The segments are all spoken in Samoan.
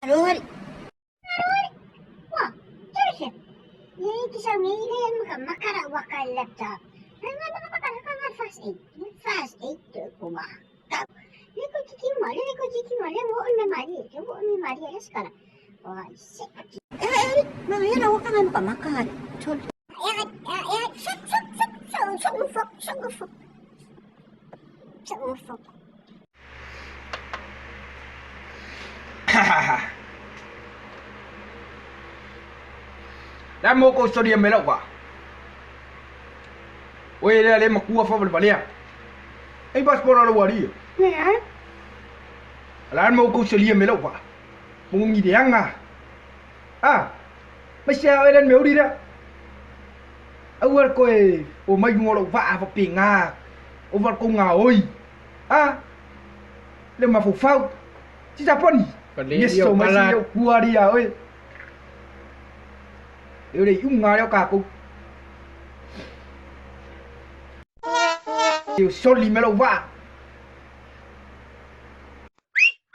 Lori. Wah, Joseph. Ni kisah ni maka makara wakal laptop. Nga first aid. First aid tu kuma. Ni ko kiki mali ni ko kiki mali mo me mali. Mo me mali ala sekarang. Wah, sik. Eh, mana ya awak kan maka makan. Chol. Ya, ya, sok sok sok sok sok sok sok sok. Sok sok. La mo ko soria me lau va. Oe le le makua fa vale. Ei passport lo wari. Ya. La mo ko soria me lau va. Mo ngi de anga. Ah. Ma sia ele me uri da. Au ar ko e o mai ngo lo va fa pinga. O va ko nga oi. Ah. Le ma fu fau. Ci japoni. Yes so ma si yo kuari ya oi. Yo le yung nga yo ka ko. Yo soli me lo va.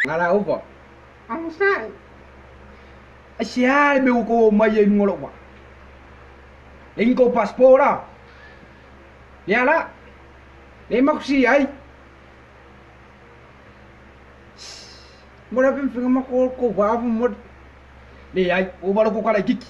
Nga la upo. Ang sa. Asia me ko mai ye ngo lo va. Ling ko passport la. Ya la. Le mak si ai. Mo ra pin finga ma ko ko va mo. Le ai o ba lo ko kala kiki.